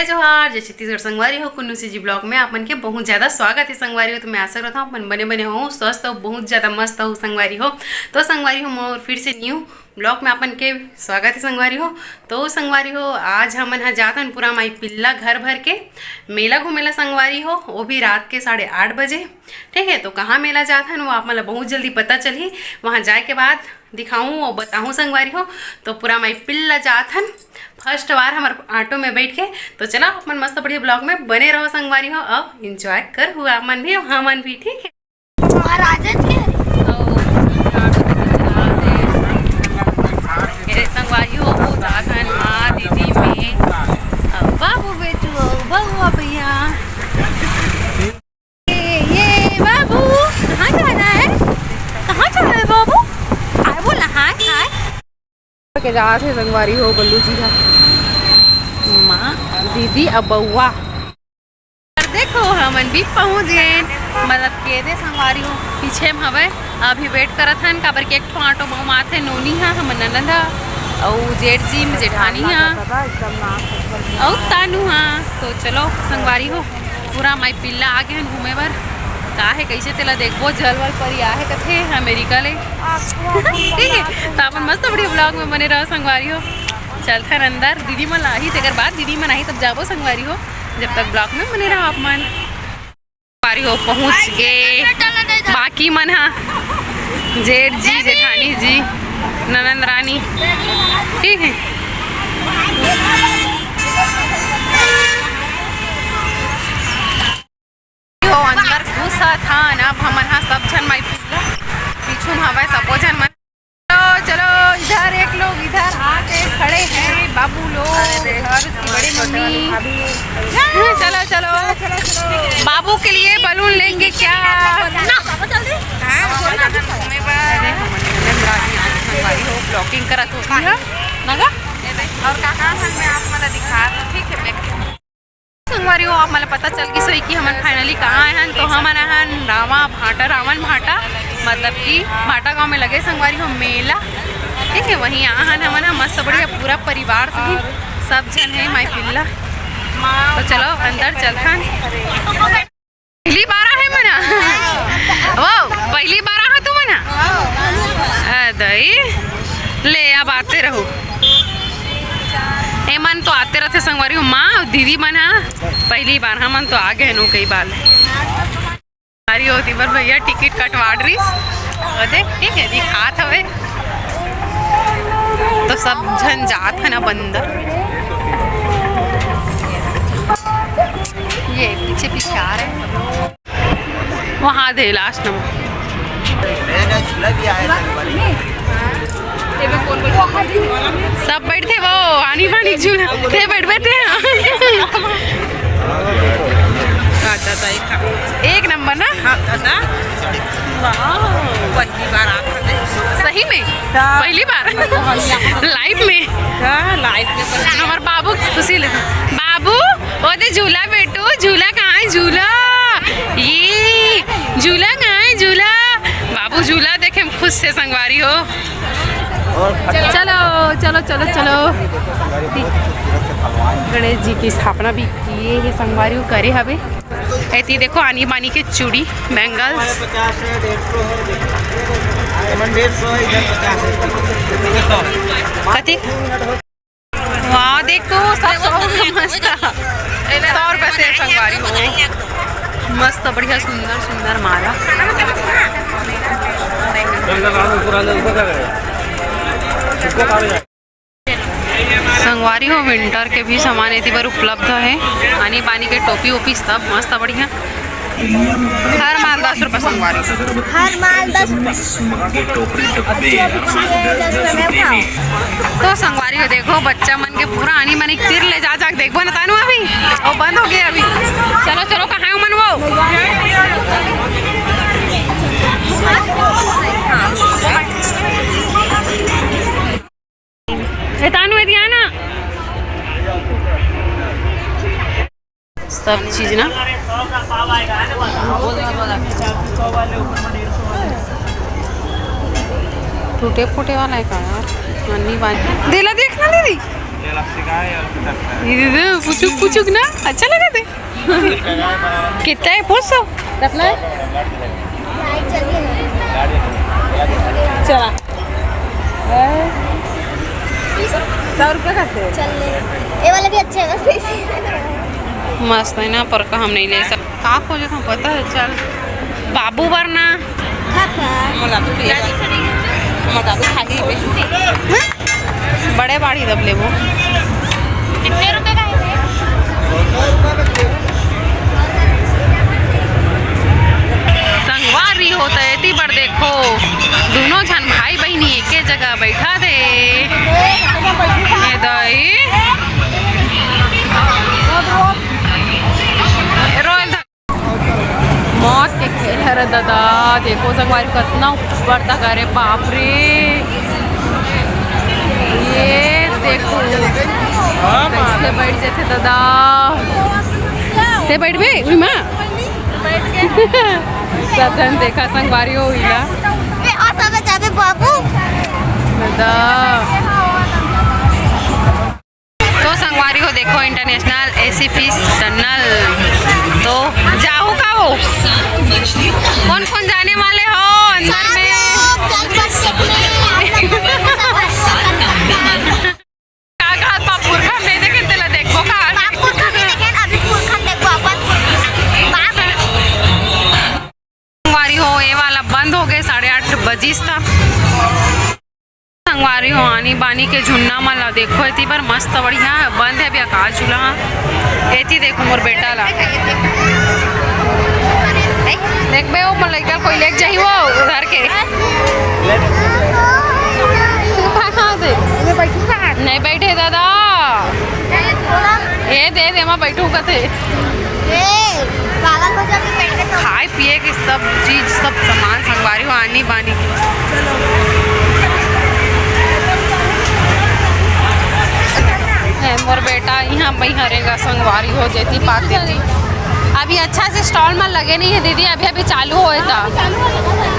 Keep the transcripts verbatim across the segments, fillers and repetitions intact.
जय जोहार, जय छत्तीसगढ़ संगवारी हो। कुन्नू सीजी ब्लॉग में आप मन के बहुत ज्यादा स्वागत है संगवारी हो। तो मैं आशा करता हूँ आप मन बने बने हो, स्वस्थ हो, बहुत ज्यादा मस्त हो संगवारी हो। तो संगवारी हो, मोर फिर से न्यू ब्लॉग में आप मन के स्वागत है संगवारी हो। तो संगवारी हो, आज हमन ह जाथन पूरा माई पिल्ला घर भर के मेला घूमे ला संगवारी हो, वो भी रात के साढ़े आठ बजे। ठीक है, तो कहाँ मेला जाथन वो आप मन ला बहुत जल्दी पता चलही। वहाँ जाए के बाद दिखाऊँ और बताऊँ संगवारी हो। तो पूरा माई पिल्ला जाथन फर्स्ट बार हमर ऑटो में बैठ के। तो चला आप मन मस्त बढ़िया ब्लॉग में बने रहो संगवारी हो, और एंजॉय करहू आप मन भी और हमन भी। ठीक है। महाराजन के हरे। मेरे संगवारी हो, वो जाथन माँ दीदी में। अब बाबू बेटू, अब बउआ भैया। ये, ये बाबू, कहाँ जाना है? कहाँ जाना है बाबू? हाय बोल ना, हाय, हाय। के जात हे संगवारी हो बल्लू जी हा, माँ, दीदी अब बउआ। और देखो हमन भी पहुँच गए, मतलब के दे संगवारी हो पीछे में हवे। अभी वेट करत हन काबर के एक ठो ऑटो बम आथे नोनी हा, हमर ननद हा, अउ जेठ जी में जेठानी हा, अउ तानू हा। तो चलो संगवारी हो, पूरा माई पिल्ला आ गए हन घूमे बर। का हे कैसे तेला देखबो, जल वल परी आहे कथे अमेरिका ले। ठीक है, तो अपन मस्त बढ़िया ब्लॉग में बने रहो संगवारी हो। चलथन अंदर, दीदी मन आही तेकर बाद, दीदी मन आही तब जाबो संगवारी हो। जब तक ब्लॉग में बने रहो आप मन। संगवारी हो पहुँच गे बाकी मन हा, जेठ जी, जेठानी जी, ननंद रानी। ठीक है। हो अंदर घुसत हन। अब हमन हा सब झन माई पीछू में हवय, सबो झन मन। चलो, चलो, इधर एक लोग इधर आके खड़े हैं, बाबू लोग और उसकी बड़ी मम्मी। चलो, चलो, बाबू के लिए बलून लेंगे क्या? ब्लॉगिंग करत होती है ना गा? और कहाँ हम मैं आप मन दिखा, ठीक है। संगवारी हो, आप मन ला पता चल गिस होही कि हमन फाइनली कहाँ आए हन। तो हमन आहन रावा भाटा, रावण भाटा, मतलब कि भाटा गांव में लगे संगवारी हो मेला। ठीक है, वहीं आहन हमन ह मस्त बढ़िया पूरा परिवार से ही, सब झन है माई पिल्ला। तो चलो अंदर चलथन। पहली बार आहे मना? वो पहली बार आहा तू मना? अ, दई ले, अब आते रहो। ए मन तो आते रहते संगवारी हो, माँ अउ दीदी मन हा। पहली बार हमन तो आ गए नो कई बार। अरे ओ दीवर भैया टिकट कटवा डरिस। ओ देख, ठीक है, दिखात हवे। तो सब झन जात है ना बंदर। ये पीछे पीछे आ रहे हैं। वहाँ दे लास्ट नंबर। सब बैठते वो आनी बानी झूला। ते बैठ बैठते हैं। एक नंबर ना। हाँ, दादा। वाह, पहली बार आप सही में? हाँ। पहली बार? लाइफ में? हाँ, लाइफ में पहली। हमार बाबू खुशी ले। बाबू, ओ दे झूला बेटू, झूला कहाँ है झूला? ये, झूला कहाँ है झूला? बाबू झूला देखे में खुश से संगवारी हो। चलो, चलो, चलो, चलो। गणेश जी की स्थापना भी किए हे संगवारी हो, करे हवे। एती देखो आनी बानी के चूड़ी, बैंगल्स। कति? वाह, देख तो सब सौ रुपया मस्त। सौ रुपया से संगवारी हो। मस्त, बढ़िया, सुंदर, सुंदर माला। संगवारी हो, विंटर के भी सामान एती बर उपलब्ध है। आनी बानी के टोपी ओपी सब मस्त बढ़िया। हर माल दस रुपया संगवारी। हर माल दस रुपया। तो संगवारी हो, देखो बच्चा मन के पूरा आनी बानी तीर ले जा जा के देखबो ना तानू अभी। ओ बंद हो गया अभी। चलो चलो, कहाँ है मन वो? ए तानू, एती आना। सब चीज ना टूटे फूटे वाला है का यार? अन्नी बानी देला, देख ना दीदी। ये दे, पुचुक पुचुक ना, अच्छा लगा थे। कितना है? पाँच सौ। कितना है? चला। सौ रुपये का थे। चल ले। ये वाला भी अच्छा है वैसे। मस्त है ना, पर का हम नहीं ले सकते। का खोजे था पता है? चल, बाबू वरना। खा खा। मोर दादू पिए बर। मोर दादू खाही बे। बड़े बाड़ी दब लेबो। कितने रुपए का है? संगवारी हो त एती बर देखो, दोनों झन भाई बहिनी एके जगह बैठा थे। ए दाई। रोयल दा-, मौत के खेल हरे दादा। देखो संगवारी, कतना ऊपर तक, अरे बाप रे। ये देखो, कैसे बैठ जाते दादा। ते बैठबे उही मा? सब झन देखा संगवारी हो इला। बे, आ सब जाबे बाबू। दादा। तो संगवारी हो देखो, इंटरनेशनल एसी फिश टनल। तो जाहू का हो? कौन कौन जाने वाले हो अंदर में? का, का, पा पुरखा में देखे तेला देखबो का? पा पुरखा में देखे, अभी पुरखा देखबो अपन। बाप। संगवारी हो, ये वाला बंद हो गए साढ़े आठ बजिस तक। संगवारी हो, आनी बानी के झुन्ना मन ला देखो, एती बर मस्त बढ़िया बंद है अभी आकाश झूला। एती देखो मोर बेटा ला, देखबे वो मोर लइका कोई लेके जाही वो उधर के। तू कहाँ, कहाँ से? नहीं बैठे दादा। ए दे दे, मैं बैठू कथे। ए, पागल हो जाबे बैठ के तो। खाए पिए के सब चीज, सब सामान संगवारी हो आनी बानी के। ए, मोर बेटा यहाँ बइठे रहेगा संगवारी हो, जेती पाती जी। अभी अच्छा से स्टॉल में लगे नहीं है दीदी, अभी अभी चालू होए था।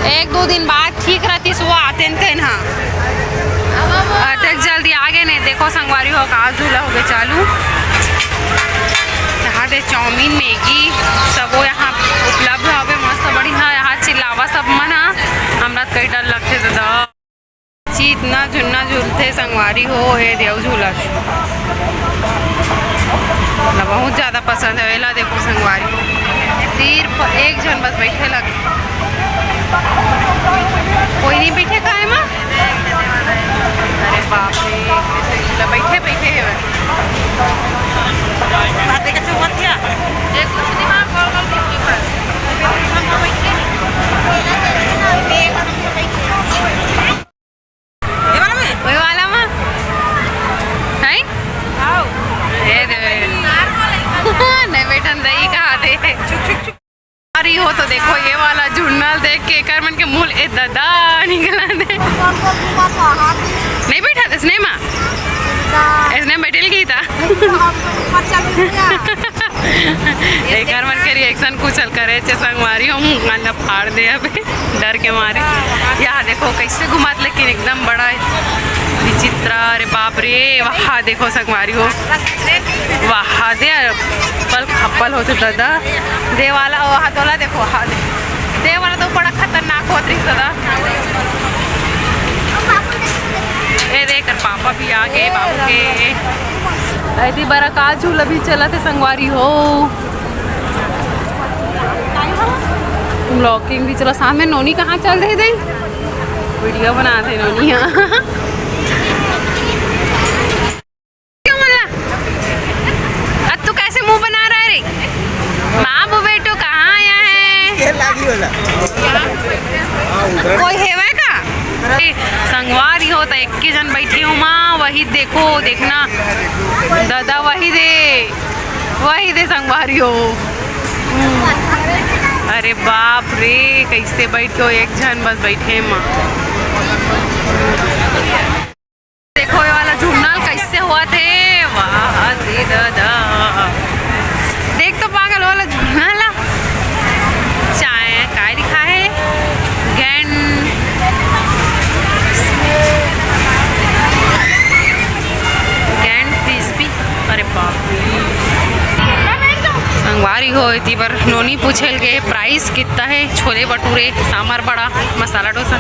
एक दो दिन बाद ठीक रहती, सुबह आते न तेन हा। अतेक जल्दी आगे नहीं। देखो संगवारी हो, का झूला होगे चालू। यहाँ दे चाउमीन, मैगी सबो यहाँ उपलब्ध हवे, मस्त बढ़िया। यहाँ चिल्लावा सब मन हा, हमरा त कई डर लगथे दादा। जी, इतना झुन्ना झूलथे संगवारी हो, हे देव झूलत। ना बहुत ज्यादा पसंद है। एला देखो संगवारी, सिर्फ एक झन बस बैठे लगे, कोई नहीं बैठे का एमा। अरे बाप रे, कैसे झूला बैठे बैठे है। बात देखे से हुआ क्या? ये कुछ नहीं, वहाँ गोल गोल घूम के बस। हम तो बैठे नहीं। ये वाला में? वही वाला में? हैं? आओ। ये दे। नहीं बैठन दही कहा दे। अरे हो तो देखो, ये वाला झुन्नल देख के एकर मन के मुंह ए दादा निकला दे। नहीं बैठा इसने माँ, इसने बैठे गई था। एकर मन के रिएक्शन कुछ हल करे छे संगवारी हो, मुंह कान ला फाड़ दे अबे डर के मारे। यहाँ देखो कैसे घुमात, लेकिन एकदम बड़ा है, विचित्र। अरे बाप रे, वहाँ देखो संगवारी हो, वहाँ दे पल खप्पल होते दादा। दे वाला वहाँ तोला देखो, वहाँ दे, दे वाला तो बड़ा खतरनाक होत रही दादा। ए देख, पापा भी आ गए बाबू के। ऐती बड़ा का झूला भी चला थे संगवारी हो। व्लॉगिंग भी चला। सामने नोनी कहाँ चल रही थी? वीडियो बना थे नोनी। हाँ। क्यों बोला? अब तू कैसे मुंह बना रहा है रे? बाबू बेटो कहाँ आया है? ये लागी वाला। कोई हेवय का? ए, संगवारी हो त एक के जन बैठी हो माँ, वही देखो, देखना। दादा वही दे, वही दे संगवारी हो। अरे बाप रे, कैसे बैठ के एक झन बस बैठे माँ। देखो ये वाला झुन्नल कैसे हुआ थे, वाह दे दादा। देख तो पागल वाला झुन्नल ला। चाय काय लिखा है? गैंड, गैंड संगवारी हो, एती बर नोनी पूछे ल गे, price कितना है? छोले भटूरे, सांभर बड़ा, मसाला डोसा।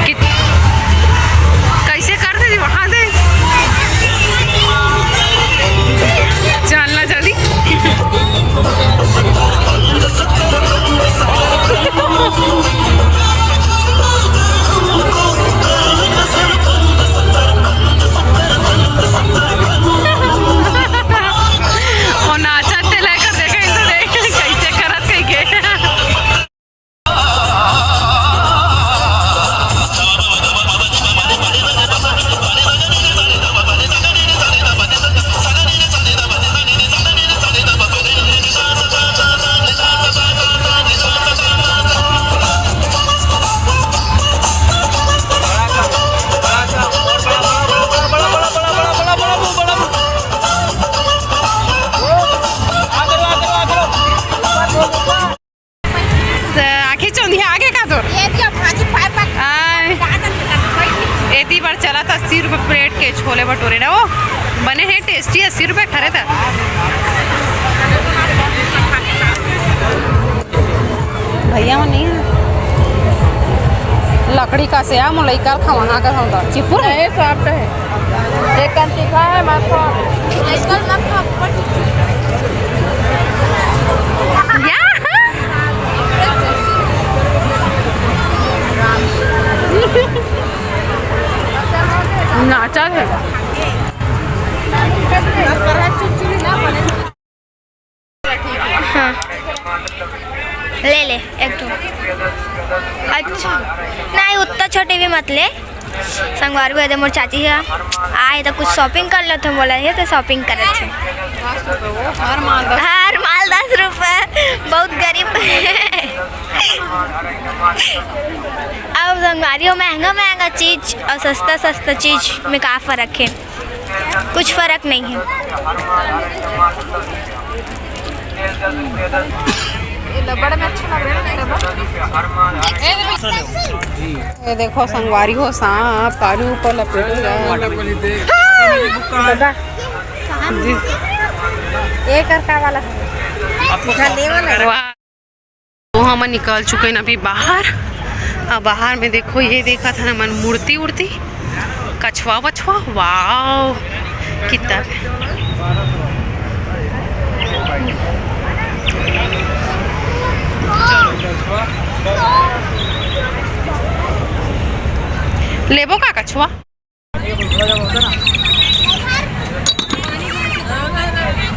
कित-, कैसे कर दे वहाँ दे? चलना जल्दी। और नाचत ते लेकर देखे, इनको देख, कैसे करत कह के। त आँखी चौंधिया आगे का तोर? ये दिया भाजी पाए पाए आय। गाजर के साथ बैठ के। एती बर चला था अस्सी रुपये plate के छोले भटूरे ना, वो बने हैं tasty, अस्सी रुपये खरे था। भैया मन नहीं है, लकड़ी का से आ, मोला इकर खवाना का होता, चिपुर है। ये soft है। एक कन तीखा है, मत खाओ। आजकल मत खाओ, ऊपर से या। नाचा है। हाँ। ले ले एक ठो। अच्छा, नहीं, उतना छोटे भी मत ले। संगवारी हो, एदे मोर चाची ह आए त कुछ shopping कर लेथों बोला हे, त shopping करत हे। हर माल दस। हर माल दस रुपये, बहुत गरीब। अब संगवारी हो, महंगा महंगा चीज और सस्ता सस्ता चीज में का फर्क है? कुछ फर्क नहीं है। ये लबड़ में अच्छा लग रहा है ना, लबड़। ये देखो संगवारी हो, सांप तालू ऊपर लपेट गया। दादा, जी। ये कर का वाला है? वाह। तो हमन निकल चुके हैं अभी बाहर। अब बाहर में देखो, ये देखा था ना मन मूर्ति उर्ति, कछुआ वछुआ, वाओ, कितना लेबो का कछुआ?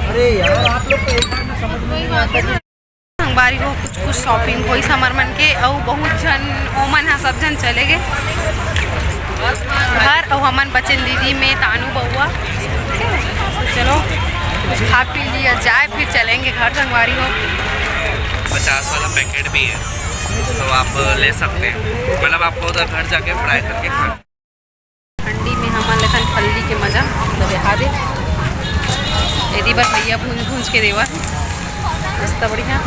अरे यार, आप लोग तो एक बार में समझ में नहीं आता कि संगवारी हो, कुछ कुछ shopping होइस हमर मन के, अउ बहुत झन ओमन ह सब झन चले गे घर, अउ हमन बचेन दीदी में तानू बउआ। तो चलो कुछ खा पी लिया जाए, फिर चलेंगे घर संगवारी हो। पचास वाला packet भी है, तो आप ले सकते हैं, मतलब आपको उधर घर जाके fry करके खाना। ठंडी में हमन लेथन फल्ली के मजा, मतलब यहाँ दे। एदी बर भैया भूंज भूंज के देवा है। मस्त बढ़िया।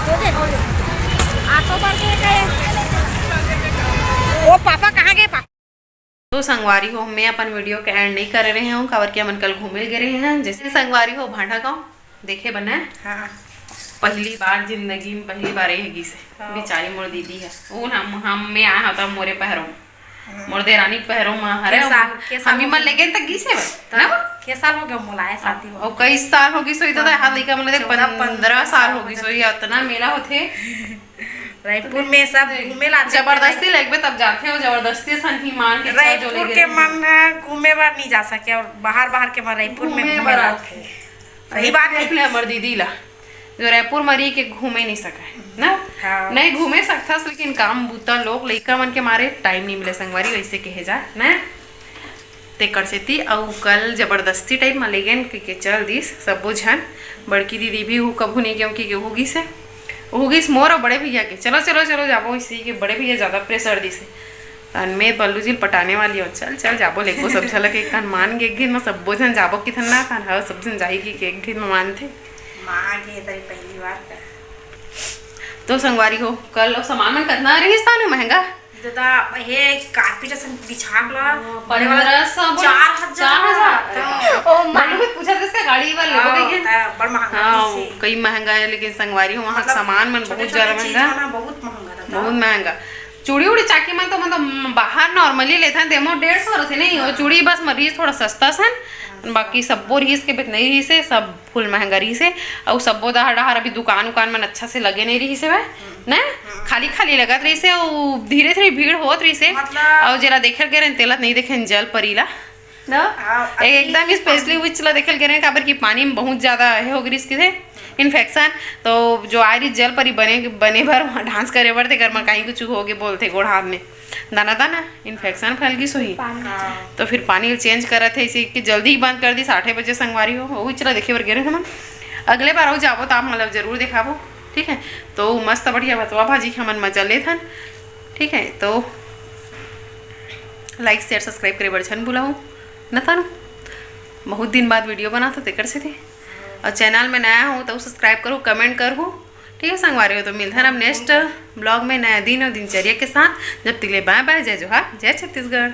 ओ पापा कहाँ गए पापा? तो संगवारी हो, मैं अपन video के end नहीं करे रहे हूँ, काबर कि हमन कल घूमे गए रहे हैं। जैसे संगवारी हो, भांडा गाँव देखे बने। हाँ। पहली बार जिंदगी में, पहली बार ये गिस हे। हाँ। बेचारी मोर दीदी है। वो ना हम, हम मैं आया था मोरे पहरों। मोर देरानी पहरो म हरे, के साल, के साल हमी हो मन गए? लेगे तक गिस हे बस, तब ना? के साल हो गए मोला आए शादी हो? अउ कई साल हो गिस होही, तो हाँ। हाथ लइका मन ले चौदह, पन्द्रह साल हो गिस होही, अतना मेला होथे। रायपुर में सब घूमे ला जबरदस्ती लेगबे तब जाथे, अउ जबरदस्ती सन ही मान के चल जो रायपुर लेगे के रहे। मन ह घूमे बर नहीं जा सके, और बाहर, बाहर के मन रायपुर में घूमे घूमे बर ला। आथे। सही बात है। देख ले हमर दीदी ला, जो रायपुर म रही के घूमे नहीं सकय ना। हाँ। नहीं घूमे सकथस, लेकिन काम बूता लोग लइका मन के मारे time नहीं मिले संगवारी, वैसे कहे जा ना। तेकर सेती अउ कल जबरदस्ती type म ले गेन के, के चल दिस सब्बो झन। बड़की दीदी भी हु कभू नहीं गेव कि के हो गिस हे, हो गिस मोर अउ बड़े भैया के, "चलो, चलो, चलो जाबो।" इसी के बड़े भैया ज्यादा pressure दिस हे। तन में बल्लू जी ल पटाने वाली हो, "चल, चल, जाबो, लेगो सब झलक एक तन मान गे, एक घिन म सब्बो झन जाबो किथन ना, तन हव सब झन जाही कि एक घिन म मानथे।" माँ गे तरी पहली बार का। तो संगवारी हो, कल अब सामान मन कतना रहिस ताने महंगा? दादा, हे carpet असन बिछा के ला, हाँ, बड़े वाला पन्द्रह सौ बोल, चार हजार। चार हजार। हाँ। कई महंगा है, लेकिन संगवारी हो, वहाँ मतलब, सामान मन बहुत ज्यादा महंगा। बहुत महंगा। चूड़ी उड़ी चाकी मन तो, मतलब, बाहर normally लेथन, तेमो डेढ़ सौ रथे नहीं, वो चूड़ी बस म रहिस थोड़ा सस्ता सन, बाकी सब्बो रहिस के बेत नहीं रहिस हे, सब full महंगा रहिस हे। अउ सब्बो डहर डहर अभी दुकान उकान मन अच्छा से लगे नहीं रहिस हे, ना, खाली खाली लगत रहिस हे, अउ धीरे धीरे भीड़ होत रहिस हे। मतलब, अउ जेला देखे गे रहेन, तेला नहीं देखेन जल परी ला। ना? हाँ, एक, अभी एकदम specially उच ला देखे गे रहेन, काबर कि पानी में बहुत ज्यादा हे हो गिरिस किथे infection। तो जो आय रहिस जल परी बने, बने बर, वहाँ dance करे बर, तेकर म कहीं कुछ हो गे बोलथे गोड़ हाथ में, दाना दाना infection फैल गिस होही। तो फिर पानी change करत हे, इसे कि जल्दी ही बंद कर दिस, आठे बजे संगवारी हो, उच ला देखे बर गे रहेन हमन। अगले बार अउ जाबो त आप मन ला जरूर देखाबो, ठीक है। तो मस्त बढ़िया भतवा भाजी के हमन मजा लेथन, ठीक है। तो like share subscribe करे बर झन भुलाहू, न तानू, बहुत दिन बाद video बनात हो तेकर सेती। अउ channel में नया हो तो subscribe करू, comment करू, ठीक है संगवारी हो। तो मिलथन अब next vlog में नया दिन और दिनचर्या के साथ। जब तक ले bye bye, जय जोहार, जय छत्तीसगढ़।